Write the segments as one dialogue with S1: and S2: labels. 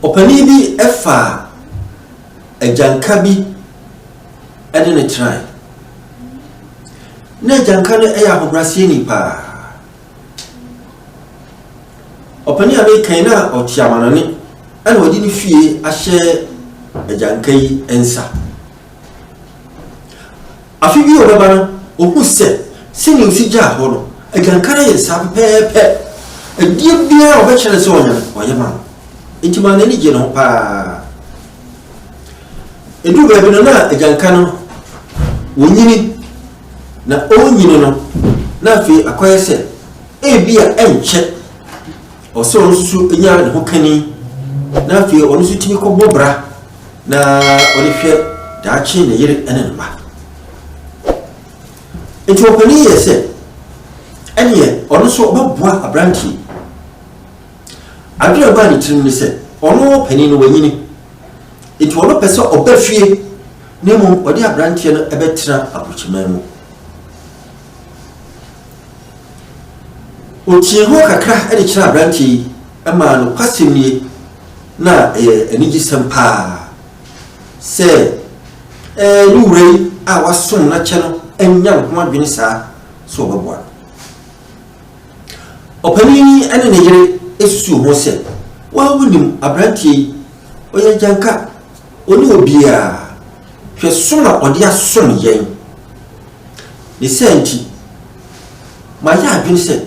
S1: Ɔpanin bi faa agyanka bi de no tenae. Na agyanka no yɛ ahobrɛaseɛni paa. Ɔpanin a mereka yi, na ɔte amanɔne ɛna ɔde ne fie ahyɛ agyanka yi nsa. Afe bi a ɔbɛba no, ɔhu sɛ sɛnea ɔsi gyaa hɔ no, agyanka no ayɛ saa pɛpɛɛpɛ. Adeɛ biara a ɔbɛkyerɛ no sɛ ɔnyɛ no, ɔyɛ ma no. Enti maa n'ani gye ne ho paa. Ɛduru baabi no, na agyanka no wɔnyini, na ɔrenyini no, na afei akɔyɛ sɛ ebia ɛnkyɛ ɔsɛ ɔno nso so nya ne ho kani, na afei ɔno nso tumi kɔbɔ bra na ɔde hwɛ daakye ne yere ne ne mma. Nti ɔpanin yɛ sɛ ɛneɛ ɔno nso ɔbɛboa aberanteɛ. Adwene a ɛbaa ne tirim ne sɛ ɔno panin no wanyini, nti ɔno pɛ sɛ ɔba fie na mmom ɔde aberanteɛ no bɛtena aburokyiman mu. Ɔtie ho kakra de kyerɛ aberanteɛ yi maa nokwasɛm nie, na ɛyɛ anigyesɛm paa sɛ ɛɛ ne wura yi a wasom no akyɛ no anya ne ho adwene saa sɛ ɔbɛboa no. Ɔpanin yi ne ne yere susuw ho sɛ, Wo wunim aberanteɛ yi, ɔyɛ agyanka, ɔnni obiara. Hwɛ som a ɔde asom yɛn. Ne saa nti, mayɛ adwene sɛ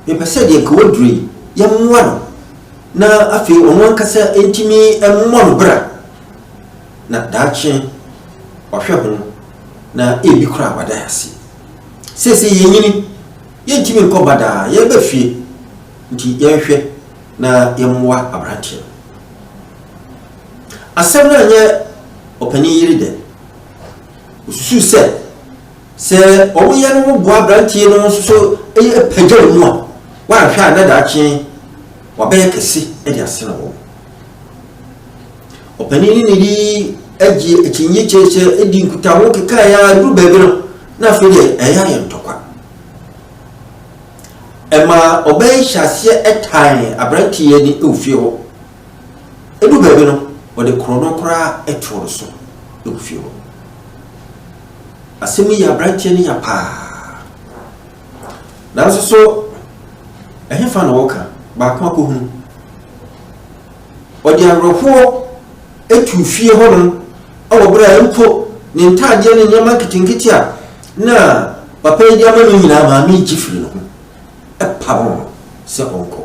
S1: mepɛ sɛ deɛ nka waduru yi, yɛmmoa no na afei ɔno ankasa ntumi mmɔ no bra na daakye wahwɛ ho na ebi koraa wada ase. Seesei yɛnyini, yɛntumi nkɔ ba daa, yɛreba fie, nti yɛnhwɛ na yɛmmoa aberanteɛ no. Asɛm no anyɛ ɔpanin yere dɛ. Osusuw sɛ, sɛ wɔyɛ no ho boa aberanteɛ no nso so pagya ne mu a, wanhwɛ a na daakye wabɛyɛ kɛse de asene wɔn. Ɔpanin ne ne di agye akyinnye kyerɛkyerɛ di nkutaho kekaeɛ ara duru baabi no, na afei deɛ ɛyɛ ayɛ ntɔkwa. Ɛma ɔbaa yi hyɛ aseɛ tan aberanteɛ ni wɔ fie hɔ. Ɛduru baabi no, wɔde korɔno koraa too no so wɔ fie hɔ. Asɛm yi yɛ aberanteɛ no ya paa. Nanso so ɛhefa na wɔka baako akɔhunu? Ɔde awerɛhoɔ tuu fie hɔnom wɔ berɛ a mpo ne ntaadeɛ ne nneɛma nketenkete a na papa yi de ama no nyinaa maame gye firi ne ho pamoo no sɛ ɔnkɔ.